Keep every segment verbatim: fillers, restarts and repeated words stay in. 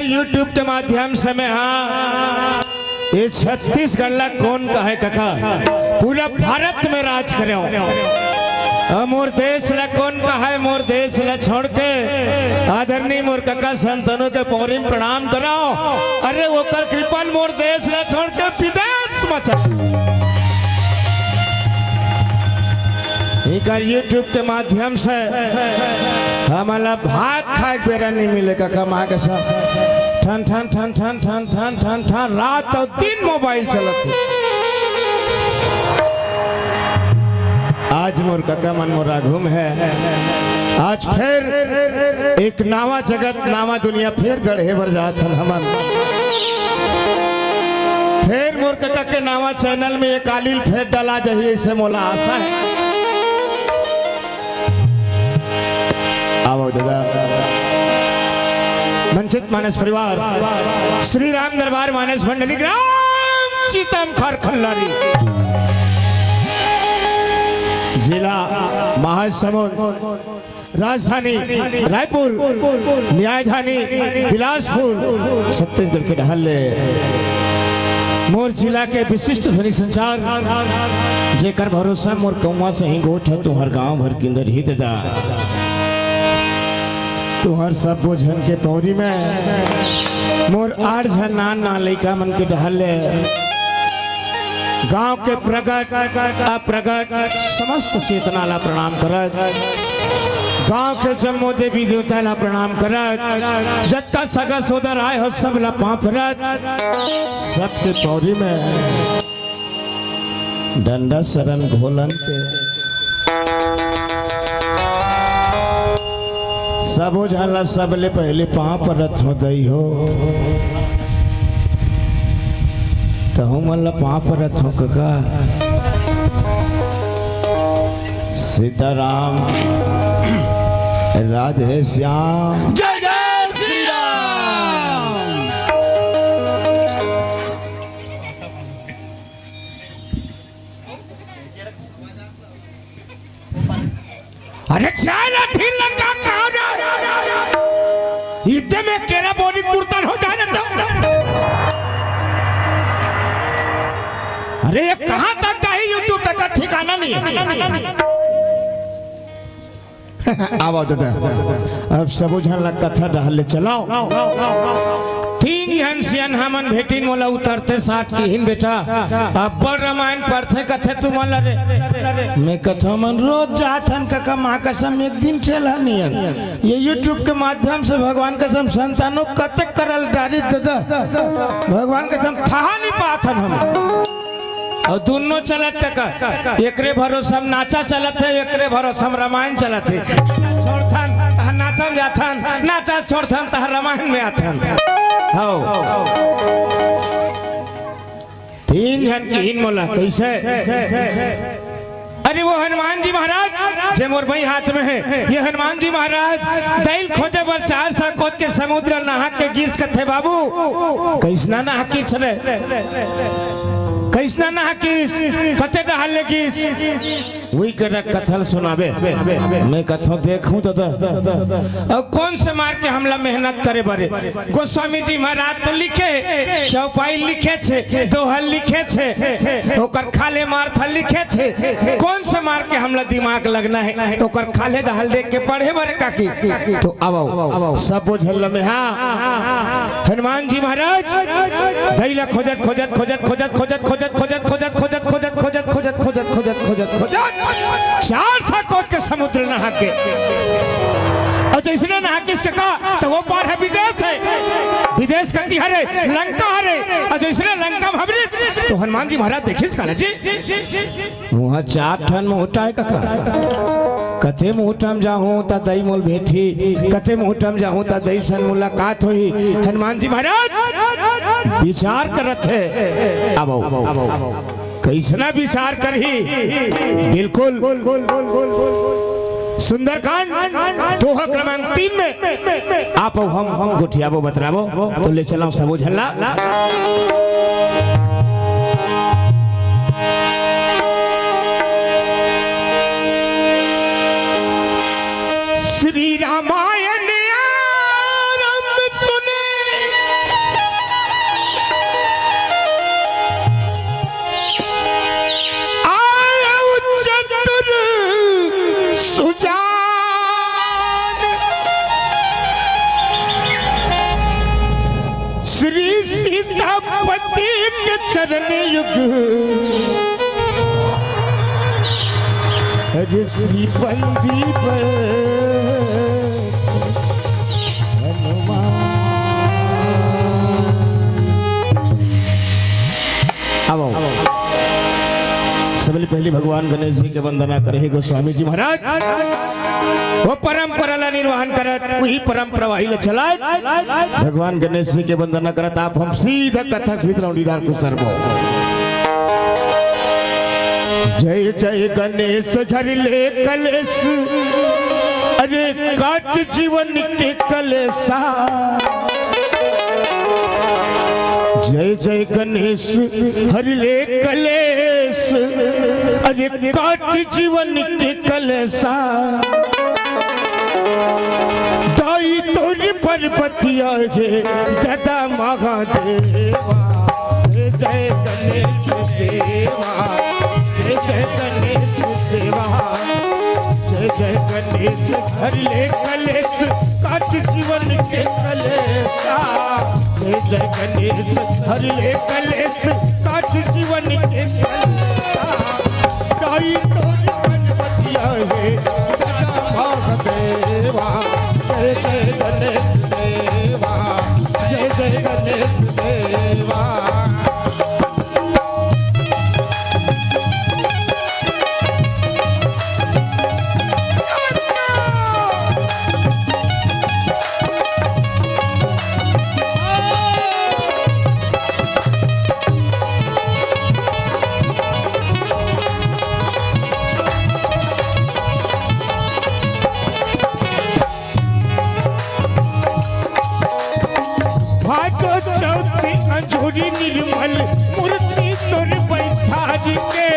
YouTube के माध्यम से मैं, हाँ, ये छत्तीसगढ़ ला कोन कहय कका, पूरा भारत में राज करे हो। अउ मोर देश ला कोन कहय, मोर देश ला छोड़ के आदरणीय मोर कका संतनू के पौरी में प्रणाम करव। अरे ओकर कृपा ले मोर देश ला छोड़ के विदेश में चल, इकर YouTube के माध्यम से हमन ला भात खाए के बेरा नहीं मिले कका, माँ कसम। ठन ठन ठन ठन ठन ठन ठन ठन रात अउ दिन मोबाइल चलत हे। आज मोर कका मन मोर आघू में हे। आज फेर एक नावा जगत, नावा दुनिया फेर गढ़े बर जात हन हमन। फेर मोर कका के नावा चैनल में एक आलिल फेर डला जाही, ऐसे मोला आशा हे। आवव दादा, वंचित मानस परिवार, श्री राम दरबार मानस मंडली, ग्राम सीतम खर खल्लारी, जिला महासमुंद, राजधानी रायपुर, न्यायधानी बिलासपुर, छत्तीसगढ़ के डहर ले मोर जिला के विशिष्ट ध्वनि संचार, जेकर भरोसा मोर कौवा सही गोठ हे, तुहर गांव भर किंदर ही ददा। तुहर सबो झन के पौरी में मोर आठ झन नान नान लइका मन के डहर ले गांव के प्रगट अप्रगट समस्त चेतना ला प्रणाम करत, गांव के जम्मो देवी देवता ला प्रणाम करत, जतका सगा सोदर आए हो सब ला पांव परत, सबके पौरी में डंडा सरन घोलन के सबो झन ला सबले पहले पांव परत हो दई हो। तहु मन ला पांव परत हो कका। सीताराम, राधे श्याम। जय जय श्री राम। अरे चाय ला थीन लंका कहाँ रे? इतने में केरा बोरी कुर्तन हो जाए ना तो। अरे ये कहाँ तक का ही YouTube तक का ठिकाना नहीं है। आवव दादा, अब सबो झन ला कथा डहर ले चलाओ। तीन झन सियन हमन भेटिन, मोला उतरते साथ किहिन, "बेटा, अब्बड़ रामायण पढ़थे," कथे, "तुमन ला रे।" मैं कथों, "मन रोज जात हन कका, माँ कसम एक दिन ठेल हन नियन।" ये YouTube के माध्यम से भगवान कसम संतानों कते करल डारी दादा, भगवान कसम थाहा नहीं पात हन हम। अउ दुनों चलत तक एकरे भरोसा म नाचा चलत हे, एकरे भरोसा म रामायण चलत हे। छोड़थन तह नाचा म जाथन, नाचा छोड़थन तह रामायण में आथन। हव, तीन झन किहिन मोला, कइसे? अरे वो हनुमान जी महाराज जे मोर बाई हाथ में हे, ये हनुमान जी महाराज दई ल खोजे बर चार सौ कोस के समुद्र नहा के गिस कथे बाबू। कइसना नहा किस रे? कइसना नहा किस? कते डहर ले गिस? उही कर कथा ल सुनाबे। मैं कथों देखूं दादा, अब कोन से मार के हमला मेहनत करे बरे? गोस्वामी जी महाराज तो लिखे, चौपाई लिखे छे, दोहा लिखे छे, ओकर खाल्हे मारथा लिखे छे। कोन से मार के हमला दिमाग लगना हे ओकर खाल्हे डहर देख के पढ़े बरे काकी? तो आवव, सबो झन ल में, हाँ, हनुमान जी महाराज दई ला खोजत खोजत खोजत खोजत खोजत खोजत खोजत खोजत खोजत खोजत खोजत खोजत खोजत खोजत खोजत खोजत चार सौ कोस के समुद्र नहा के, अउ जइसने नहा के इसके का, त वो पार हे विदेश हे, विदेश कती हरे, लंका हरे, अउ जइसने लंका में हबरिस, त हनुमान जी महाराज देखिस काला जी, उहाँ चार ठन मोहटा हे कका। कते मोहटा म जाहूं त दई मोल भेटही, कते मोहटा म जाहूं त दई सन मुलाकात होही। हनुमान जी महाराज विचार करत हे। आवव, कइसना विचार करही? बिल्कुल सुंदरकांड दोहा क्रमांक तीन में आप अउ हम गोठियाबो बतराबो, तो ले चलव सबो झन ला। श्री रामायण आरंभ सुने, श्री सीतापति के चरण युग, अरे श्री बंदी पर हनुमान। अब आओ। सबले पहले भगवान गणेश जी के वंदना करे हे गोस्वामी जी महाराज। वो परंपरा ला निर्वहन करत, वही परंपरा वाही ला चलात। भगवान गणेश जी के वंदना करत आप हम सीधा कथा के भीतर लौंडीदार को सरबो। जय जय गणेश घर ले कलेश, अरे काट जीवन के कलेशा। जय जय गणेश हरि ले कलेश, अरे काट जीवन के कलेशा। दाई तोर पर्वतिया हे दादा महादेवा। जय जय गणेश देवा, जय जय गणेश देवा, जय जय गणेश हरि ले कलेश, काट जीवन के कलेशा। जय जय गणेश हरि ले कलेश, काट जीवन के कलेशा। दाई तोर पर्वतिया हे दादा महादेवा। जय जय गणेश देवा, जय जय गणेश देवा। भादो चौथ अंजोरी निर्मल मूर्ति तोर बैठारी के।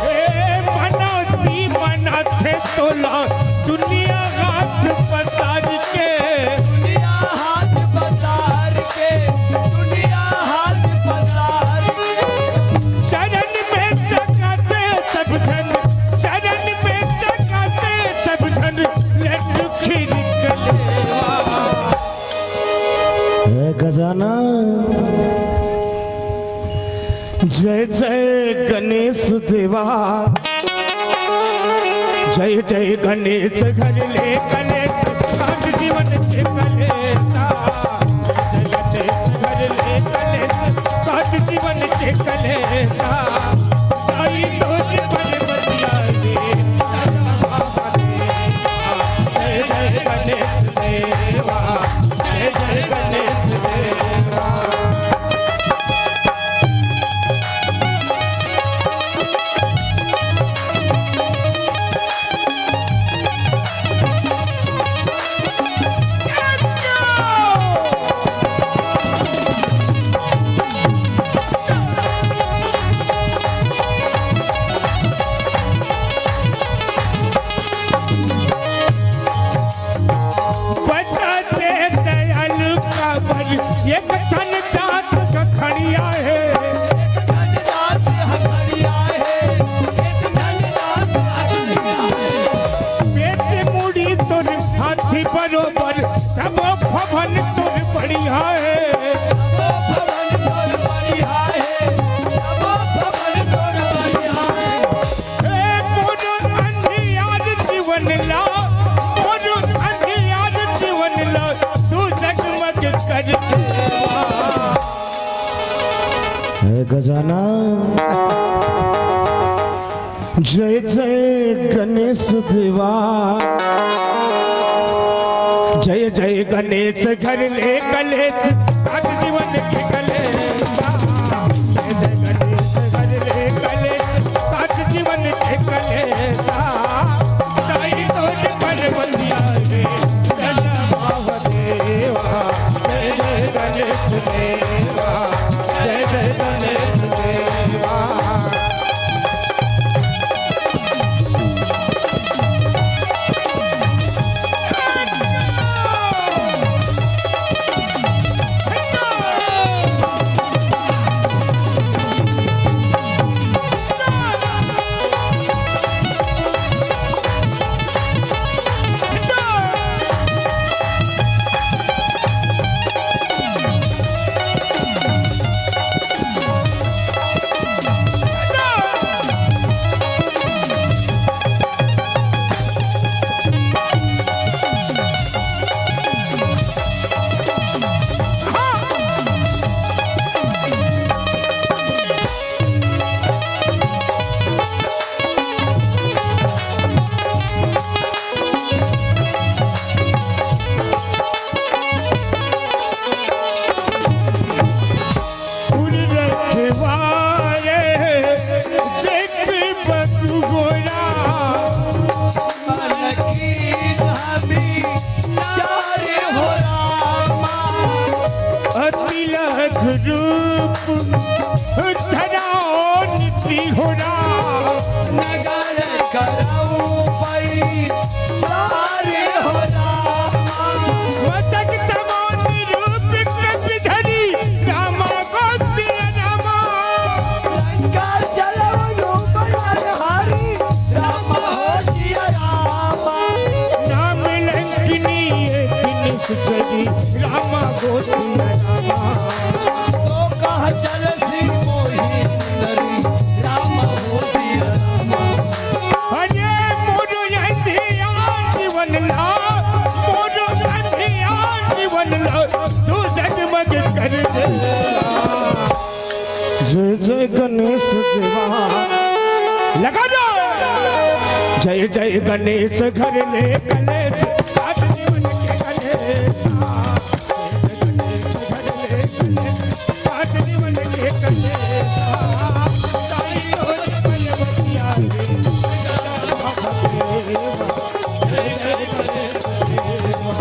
हे मनाती मनाथे तोला दुनिया हाथ पसार के। दुनिया हाथ पसार के, दुनिया हाथ पसार के। चरण में टकाते सब झन, चरण में टकाते सब झन, लड्डू खीर कलेवा। हे गजानन, जय जय गणेश देवा। जय जय गणेश घर ले कलेश, काट जीवन के कलेशा। जय गणेश घर ले कलेश, काट जीवन के कलेशा। साई तोर पर्वतिया हे दादा महादेवा। जय जय गणेश देवा, जय जय गणेश देवा। बता दे दयालु काबर एक ठन दांत हथड़िया हे। पेट मुड़ी तोर हाथी बरोबर, तब भवन तोर बढ़िया हे। हे मोर अंधियार जीवन ला, मोर अंधियार जीवन ला, तू जगमग कर देवा। हे गजानन, जय जय गणेश देवा। जय जय गणेश घर ले कलेश, काट जीवन के कलेशा। जय जय गणेश घर ले कलेश, काट जीवन के कलेशा। साई तोर पर्वतिया हे दादा महादेवा। जय जय गणेश देवा, जय जय गणेश देवा। प्यारे हो रामा। अतिलख रूप धराओ निधि हो राम। नगर कराओ पै प्यारे हो रामा। मदन समान रूप कपि धरी रामा गोसिया रामा। लंका चलो लो बलहारी रामा हो सिया रामा। नाम लंकिनी एक निस चली रामा गोसिया रामा। तो कहा चल सी मोही नरी रामा हो सिया रामा। अरे मोरो अंधिया जीवन ला, मोरो अंधिया जीवन ला, तू जगमग कर दे। जय जय गणेश देवा। लगा दो। जय जय गणेश घर ले कलेश, साथ जीवन के कलेश। जय जय गणेश घर ले कलेश, साथ जीवन के कलेश। साई होले बलवतिया रे। जय जय गणेश देवा।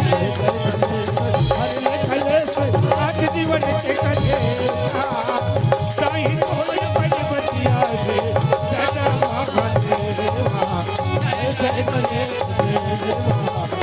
जय जय गणेश हर ले कलेश, साथ जीवन के कलेश। साई होले बलवतिया रे। जय जय महादेवा। जय जय गणेश देवा।